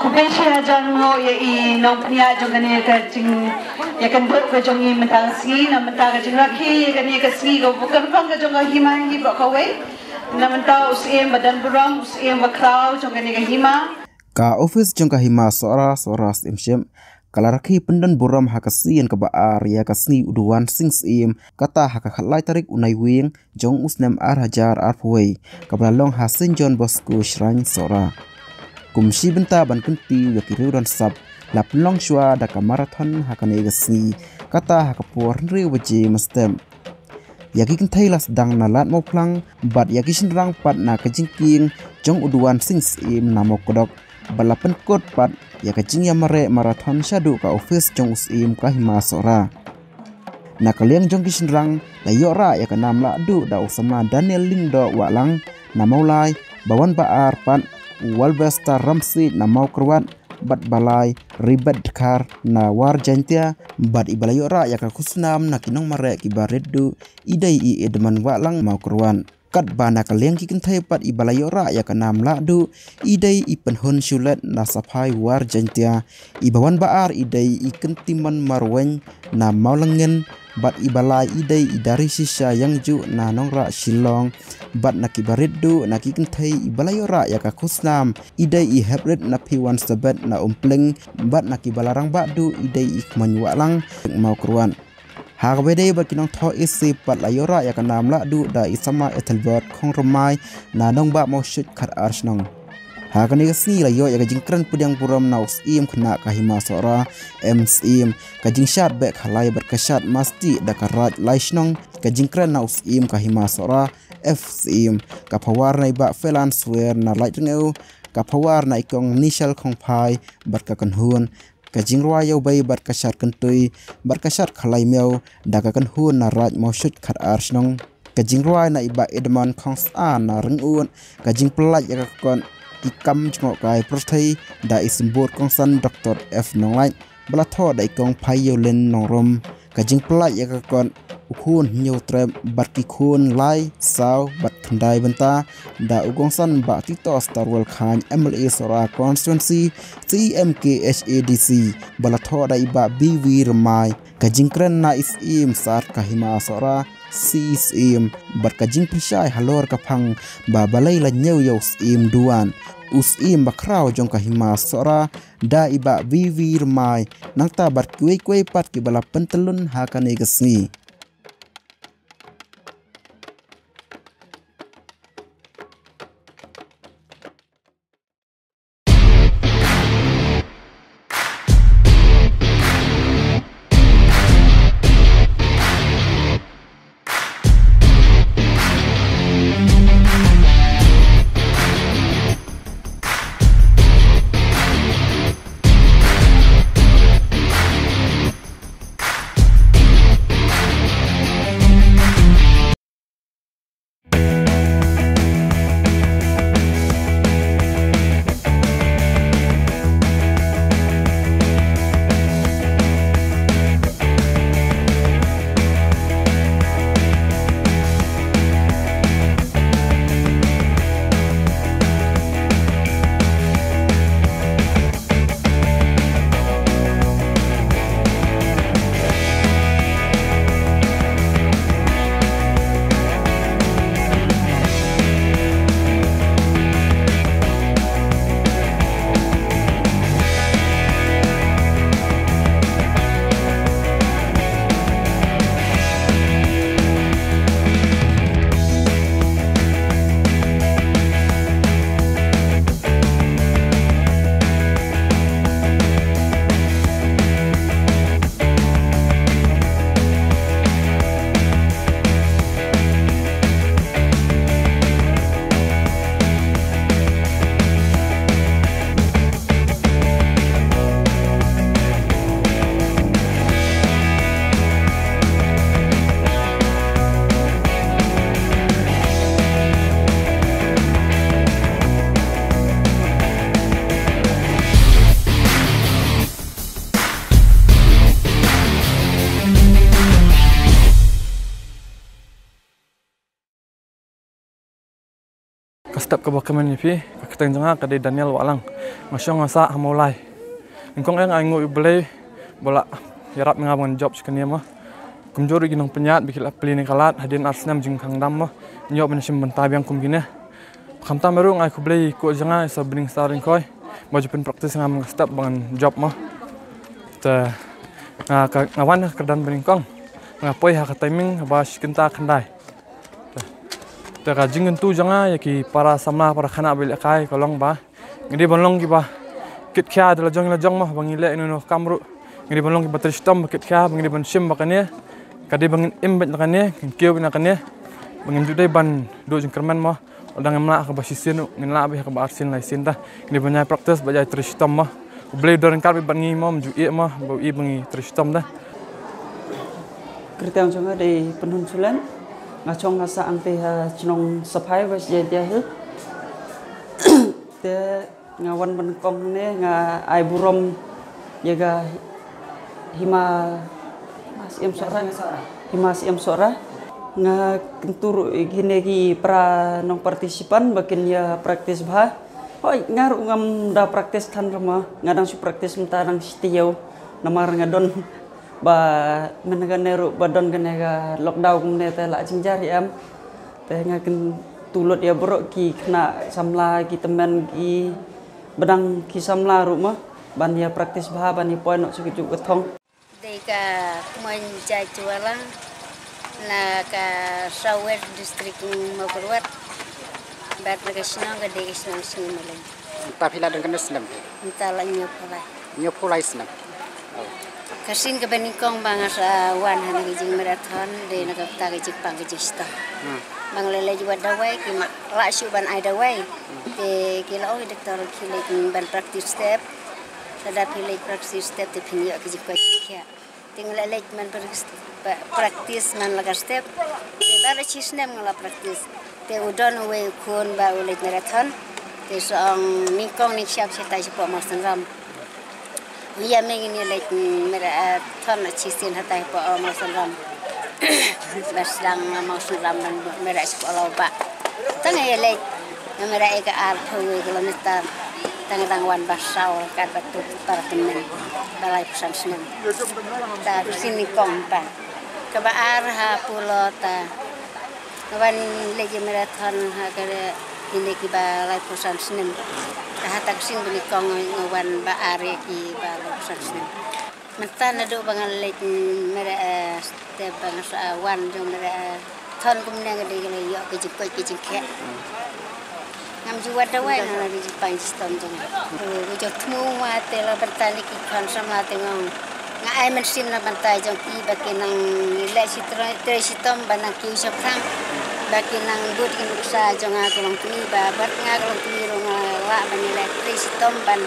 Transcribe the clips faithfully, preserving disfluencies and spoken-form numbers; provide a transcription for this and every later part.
Khublei shibun ïa i nongpynïaid jong kane ka jing, ïa ka dok ka jong i mynta ka sngi, na mynta ka jingrakhe ïa kane ka sngi ka kyrpang ka jong ka hima hi bad kawei. Na mynta u Syiem ba don burom, u Syiem ba khraw jong kane ka hima. Ka office jong ka hima Sohra, Sohra Syiemship, ka la rakhe pyndon burom ha ka sien kaba ar ïa ka sngi u Duwan Sing Syiem, kata ha ka khatlai tarik u Naiwieng jong u snem ar hajar arphew wei, kaba la long ha Saint John Bosco Shrine Sohra. Kum shi bynta ban kyntiew ïa ki riew don sap, la pynlong shuwa da ka marathon ha kane ka sngi, kata ha ka por hynriew baje mynstep. Ïa ki kynthei la sdang na Lad Mawphlang, bad ïa ki shynrang pat na ka jingkieng jong u Duwan Sing Syiem na Mawkdok, bad la pynkut pat ïa ka jingïamareh marathon shaduh ka office jong u Syiem ka hima Sohra. Na ka liang jong ki shynrang, la ïoh rah ïa ka nam lahduh da u samla Daniel Lyngdoh Wahlang na Mawlai, ba wan ba ar pat u Walbester Ramsiej na Mawkyrwat, bad ba lai Ribet Dkhar na War Jaintia, bad iba la ïoh rah ïa ka khusnam na ki nongmareh kiba rit duh, i dei i Edmund Wahlang Mawkyrwat. Katba na ka liang ki kynthei pat iba la ïoh rah ïa ka nam lahduh, i dei i Pynhun Shulet na Saphai War Jaintia, iba wan ba ar i dei i Kyntimon Marwein na Mawlyngngin, bad iba lai i dei i Darishisha Yangjuh na Nongrah Shillong, bad na kiba rit duh na ki kynthei iba la ïoh rah ïa ka khusnam, i dei i Heprit na Phiwan Sabet na Umpling, bad na kiba la rangbah duh i dei i Khmaiñ Wahlang Mawkyrwat. Ha kaba ïadei bad ki nongthoh essay pat la ïoh rah ïa ka nam lahduh da i samla Ethelbert Khongrymmai na Nongbah Mawshuit khatar shnong. Ha kane ka sngi la ïoh ïa ka jingkren pdiang burom na u Syiem khynnah ka hima Sohra, M Syiem, ka jingshad beh khalai bad ka shad masti da ka Raid Lai Shnong, ka jingkren na u Syiem ka hima Sohra, F Syiem, ka phawar na i Bah Felan Swer na Laitryngew, ka phawar na i Kong Nishal Khongphai bad ka kynhun, ka jingrwai Ïawbei bad ka shad kyntui bad ka shad khalai miaw da ka kynhun na Raid Mawshuit khatar shnong, ka jingrwai na i Bah Edmund Khongsaan na Ryngud, ka jingpyllait ïa ka kot ki kam jngohkai pyrthei da i symbud kongsan Doktor F Nonglait, ba la thoh da i Kong Phaiïewlin Nongrum, ka jingpyllait ïa ka kot u khun Hynñiewtrep bad ki khun lai, saw bad khyndai bynta da u kongsan Bah Titosstarwell Chyne, M L A Sohra Constituency, C E M K H A D C, ba la thoh da i Bah B V Rymbai, ka jingkren na i Syiem Sar ka hima Sohra, C Syiem, bad ka jingpynshai halor ka phang ba balei la ñiew ïa u Syiem Duwan, u Syiem ba khraw jong ka hima Sohra, da i Bah B V Rymbai, nangta bad kiwei kiwei pat kiba la pyntyllun ha kane ka sngi. Ka step kaba kmen ïa phi, ka Kyrteng jong nga ka dei Daniel Wahlang. Nga shong nga sah ha Mawlai. Nyngkong eh nga ai nguh ïa U Blei ba la ïarap ïa nga ban jop sha kane mo. Kumjuh ruh ki nongpynïaid ba ki la plie ne ka lad hadien ar snem jingkhang dam mo. Ïoh ban shim bynta biang kum kine. Khamtam ruh nga ai khublei ïa i coach jong nga, i Sir Binningstar Lyngkhoi, ba ju pynpractice ïa nga man ka step ba ngan jop mo. Te nga, ka, nga wan ha ka kyrdan ba nyngkong. Nga poi ha ka timing ba shi kynta khyndai. Te, te ka jingkyntu jong nga ïa ki para samla para khynnah ba ïalehkai ka long ba ngi dei ban long kiba kit khia da la jong la jong mo, ba ngi leh ïano ïano kam ruh. Ngi dei ban long kiba trei shitom ba kit khia, ba ngi dei ban shim ba kane ka dei ba ngin im beit na kane, ngin kiew beit na kane, ba ngim ju dei ban duh jingkyrmen mo. Lada ngim lah ha kaba shisien ruh, ngin lah beit ha kaba arsien laisien. Te ngi dei ban ïai practice bad ïai trei shitom mo. U Blei u don ryngkat bad ngi mo, ym ju ïeh mo, ba u ïeh ba ngi trei shitom. Te kyrteng jong nga dei Pynhun Sulen. Nga shong nga sah hangtei ha shnong Saphai, West Jaintia Hills. Te nga wan ban kong ne, nga ai burom ïa ka Hima, Hima Syiem Sohra. Hima Syiem Sohra. Nga kyntu ruh ïa kine ki para nong participant ba kin ïa practice bha. Hooid, nga ruh ngam da practice than ruh mo, nga dang shu practice mynta dang shi taïew. Namar nga don ba mynne kane ruh ba don kane ka lockdown kumne te la jynjar ïa em. Te nga kyntu lut ïa baroh ki khynnah samla, ki tymmen, ki ba dang ki samla ruh mo, ban ïa practice bha, ban ïa poi noh sha kajuh ka thong. Dei ka Kmon Jaiñ Jwala na ka South West District Mawkyrwat. Bad na ka shnong ka dei ka shnong Sngi Maleng. Mynta phi la don katno snem phi? Mynta la hynñiewphew lai. Hynñiewphew lai snem. Ka sien kaba nyngkong ba nga sa wan ha kane ka jingmarathon dei na ka bynta ka jingpang ka jingshitom. Hmm. Ba nga la leit wad dawai, ki ma lah shuh ban ai dawai. Hmm. Te ki la ong ïa doktor khie leit ban practice step. Lada phi leit practice step te phin ïoh ka jingkoit jingkhiah. Te nga la leit man pra-, pra-, practice man la ka step. Te baroh shi snem nga la practice. Te u don uwei u khun ba u leit marathon. Te sa ong nyngkong nyngshap shatai shapoh Mawsynram. U ïa me ngin ïa leit marathon shisien hatai hapoh Mawsynram. Ba sdang Mawsynram ban marathon shapoh Lawbah. Tang ïa leit. Nga mih ïa ka arphew kilometer. Tang dang wan ba saw kat ba tu para tymmen. Ba laiphew san snem. Ta rusin ni kong ta. Kaba ar ha Pulo ta. Nga wan leit ïa marathon ha ka ine kiba laiphew san snem. Ta ha ta rusin ba ni kong nga wan ba ar ïa kiba laiphew san snem. Mynta naduh ba nga leit marathon, eh, step ba nga sa, eh, wan jong marathon, eh, thon kumne nga dei ka la ïoh ka jingkoit ka jingkhiah. Ngam ju wad dawai, nga la dei jingpang jingshitom jong nga. Ka jingthmu ma te la bynta ne ki khun samla te nga ong, nga ai mynsiem na bynta jong ki ba ki nang leh shi trei, trei shitom ba nang kiew shaphrang. Ba ki nang bud ki nuksa jong nga ka long kmie ba bad nga ka long kmie ruh nga lah ban leh trei shitom ban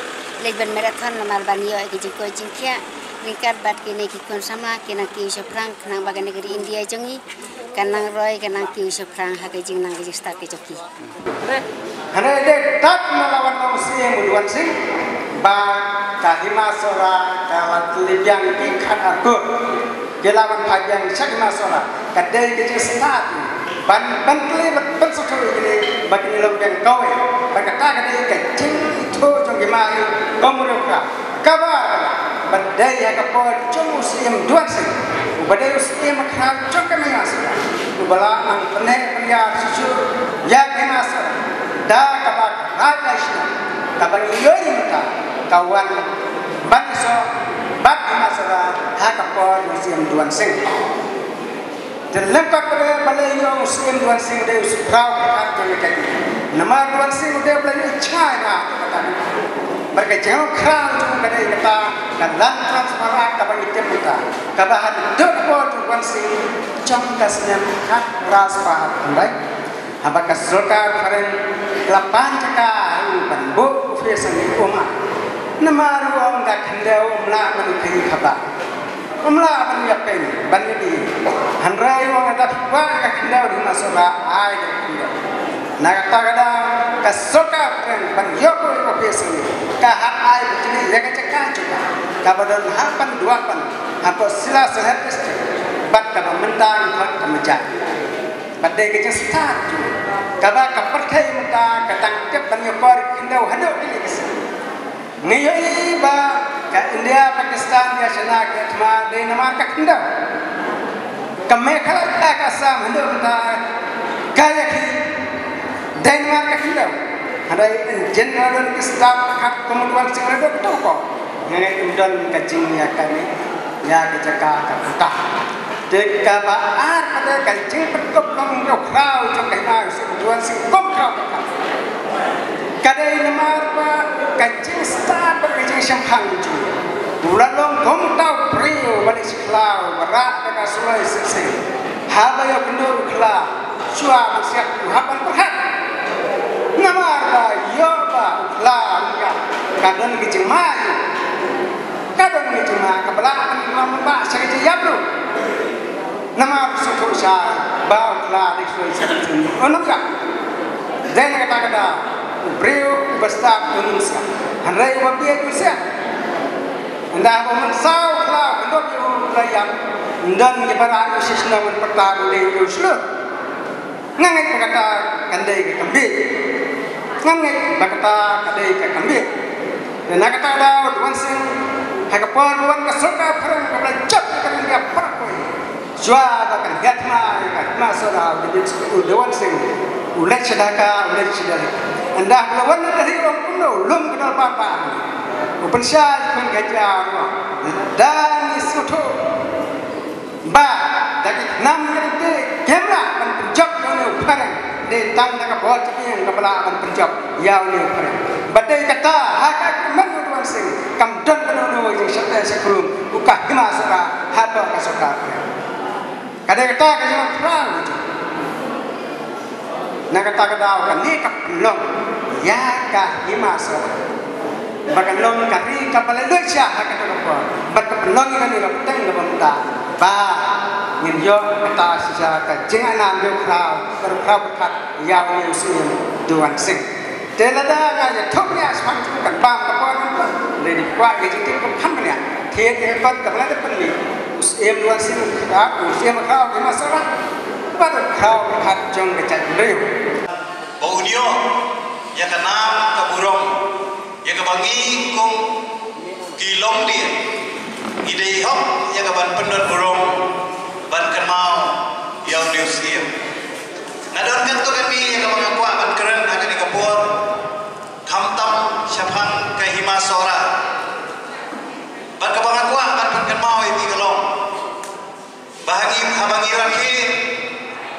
leit ban marathon namar ban ïoh ka jingkoit jingkhiah. Ryngkat bad kine ki khun samla ki nang kiew shaphrang khnang ba kane ka ri India jong ngi kan nang roi, kan nang kiew shaphrang ha ka jingnang ka jingstad ka jong ki. Hynrei dei tat ma la wan ong Syiem u Duan Sing ba ka Hima Sohra ka la tylli biang ki khat arphew. Ki la wan phai biang sha Hima Sohra. Ka dei ka jingstad ban, ban kylli, ban, ban sngewthuh ïa kine ba kine long biang kawei. Ba kata ka dei ka jingithuh jong ki ma ïa ka muriaw ka. Kaba, ba dei ha ka por jong u Syiem Duan Sing, uba dei u Syiem Khraw jong ka Hima Sohra, uba la nang pyneh pynïar shisha ïa ka Hima Sohra da kaba khlaiñ lai shisha, kaba ngi ïohi mynta ka wan ban ïasoh bad Hima Sohra ha ka por u Syiem Duan Sing. Te lyngkot ba dei ba lei ïa u Syiem Duan Sing dei u Syiem Khraw ka kat ka ïa ka. Namar Duan Sing u dei ba lei ïa u China ka kat. Bad ka jingkhraw jong ka dei kata ka Land Transfer Act kaba ngi tip mynta. Kaba haduh ka por jong u Duan Sing jong ka snem khatphra spah khyndai. Haba ka sorkar phareng la pan jaka ha u ban buh office ha Nongkhlaw. Namar u ong ka khyndew um lah ban kheiñ khaba. Um lah ban ïapeiñ, ban ïadei. Hynrei u ong lada phi kwah ka khyndew ha Hima Sohra, ai ka khyndew. Na kata ka daw ka sorkar phareng ban ïoh ka office ha Nongkhlaw. Ka hap ai beit ïa ka jaka jong ka. Kaba don ha Panduapan, hapoh Silasoh Head District. Bad kaba mynta ngi khot ka Mejai. Bad dei ka jingstad jong ngi. Kaba ka pyrthei mynta ka dang tip ban ïakor khyndew haduh kine ki sien. Ngi ïohi ba ka India, Pakistan, ka China, ka thma dei namar ka khyndew. Ka Meghalaya, ka Assam, haduh mynta ka ïa ki dei namar ka khyndew. Hynrei in general ki stad kat kum u Duan Singh haduh tu ko. Ngi ngeit ym don ka jingïakane ïa ka jaka ka pyrta. Te kaba ar pat ka jingpynkup long u khraw jong ka hima u Duan Singh kum khraw ka. Ka dei namar ba ka jingstad bad ka jingshemphang jong u la long kum tau briew ba dei shi khlaw ba rah da ka suloi shisien. Haba ïoh kynduh u khla shuwa ban siat u hap ban pyrkhat. Namar ba ïoh ba u khla ka, ka don ka jingma ïa u. Ka don ka jingma kaba lah ban lam ba sha ka jingïap ruh. Namar shu shu sha ba u khla dei shu sha ka jingïap. Ong ka. Dei na kata ka daw u briew uba stad un ym siat. Hynrei uba bieit un siat. Ynda ba mynsaw u khla u kynduh ïa u khla ïap. Ym don kiba rah ïa u shisnem ban pyrta u dei u shlur. Nga ngeit ba kata kan dei ka kambih. Nga ngeit ba kata ka dei ka kambih. Te na kata ka daw u Duan Singh ha ka por ba wan ka sorkar phareng kaba la jop ïa ka India paralok. Shuwa ba kan hiar thma ïa ka Hima Sohra, u Duan Singh u leit sha Dhaka, u leit sha Delhi. Ynda ba la wan na Delhi u ong kumno, u lum ka dor ba ba u pynshai pyngaja. Da ngi sngewthuh ba da ki khnam ngi te kim lah ban pynjop ïa une u phareng. Dei tang da ka bor jingïeng kaba lah ban pynjop ïa une u phareng. Ba dei kata ha ka agreement u Duan Singh kam don kano kano ka jingshah teh shah krum u ka Hima Sohra hapoh ka sorkar phareng. Ka dei kata ka jingpynpra. Na kata ka daw kane ka pynlong ïa ka Hima Sohra ba kan long ka ri kaba la leit sha ha kata ka por. Bad ka pynlong ïa kane ka bteng kaba mynta ba ngin ïoh kata shisha ka jingainam ïa u khraw, ka khraw pyrkhat ïa u Syiem Duan Singh. Te lada nga ïathuh ïa shaphang jong kan bam ka por mynta. Lei dei kwah ïa jingtip ka phan mynta. Thied ïa ka kot kaba la dep pynmih. U Syiem Duan Singh u khraw, u Syiem khraw ka Hima Sohra. Bad u khraw ka jong ka jaitbynriew. Ba un ïoh ïa ka nam ka burom ïa kaba ngi kum ki longdien ngi dei hok ïa ka ban pyndon burom ban kynmaw ïa une u Syiem. Nga don katto katne ïa kaba nga kwah ban kren ha kane ka por. Khamtam shaphang ka Hima Sohra. Bad kaba nga kwah ban pynkynmaw ïa phi ka long ba ha ngi, haba ngi rakhe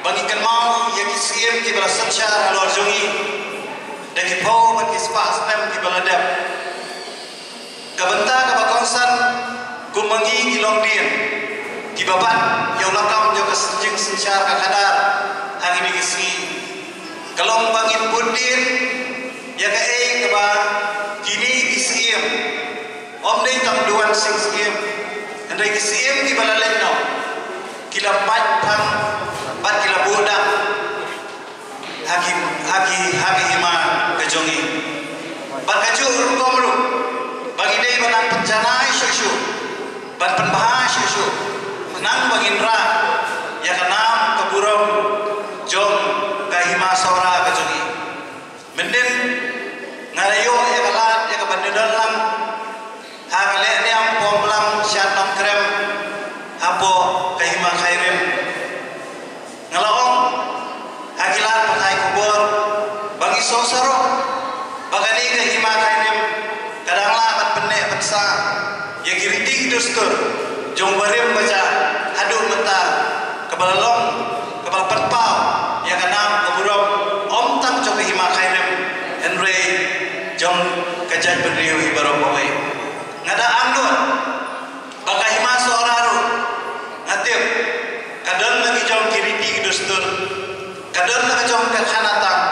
ba ngi kynmaw ïa ki syiem kiba la synshar halor jong ngi da ki phew bad ki spah snem kiba la dep. Ka bynta kaba kongsan, kum ma ngi ki longdien kiba bat ïa u lakam jong ka jingsynshar ka khadar ha kine ki sngi, ka long ba ngin bud dien ïa kaei kaba kine ki syiem, ym dei tang Duan Singh Syiem, hynrei ki syiem kiba la leit noh, ki la pait phang bad ki la buh dak ha ki, ha ki, ha ki hima ka jong ngi. Bad kajuh rukom ruh ba ngi dei ban nang pynjanai shuh shuh, ban pynbha shuh shuh, khnang ba ngin rah ïa ka nam ka burom jong ka Hima Sohra ka jong ngi. Mynnin nga la ïoh ïa ka lad ïa ka ban ïadon lang ha ka lehniam Ponglang Shan Nongkrem hapoh ka Hima Khyrim. Nga la ong ha ki lad pathai khubor ba ngi sngewsarong ba kane ka Hima Khyrim ka dang lah ban pynneh pynsah ïa ki riti ki dustur jong barim bajah haduh mynta, kaba la long kaba la pynpaw ïa ka nam ka burom ym tang jong ka Hima Khyrim hynrei jong ka jaitbynriew hi baroh kawei. Nga da angnud ba ka Hima Sohra ruh nga tip ka don la ki jong ki riti ki dustur, ka don la ka jong ka khanatang,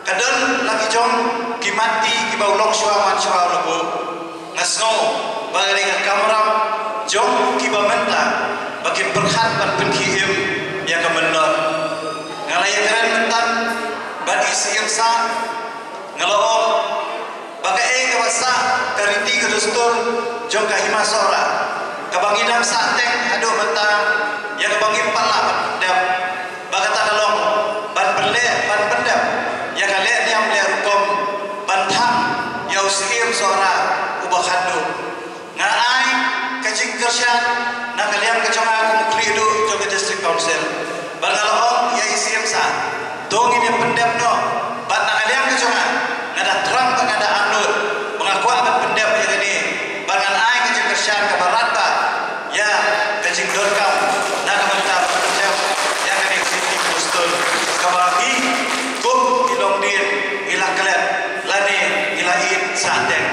ka don la ki jong ki matti kiba u longshuwa manshuwa u la buh. Nga sngew ba ka dei ka kamram jong kiba mynta ba kin pyrkhat ban pynkhie im ïa ka mynder. Nga la ïakren mynta bad i Syiem Sah, nga la ong ba kaei kaba sah ka riti ka dustur jong ka Hima Sohra kaba ngi dang sah teng haduh mynta ïa kaba ngim pat lah ban pyndep. Ba kata ka long ban pynleh, ban pyndep Ka jong nga kum u khlieh duh jong ka District Council, bad nga la ong ïa i C M sah, to ngin ïa pyndep noh. Bad na ka liang ka jong nga, nga da thrang bad nga da angnud ba nga kwah ban pyndep ïa kane, bad ngan ai ka jingkyrshan kaba radbah ïa ka jingdonkam na ka bynta ban pyndep ïa kane ka City Bluestone, kaba ngi kum ki longdien ngi la klet lane ngi la ïeit sah teng.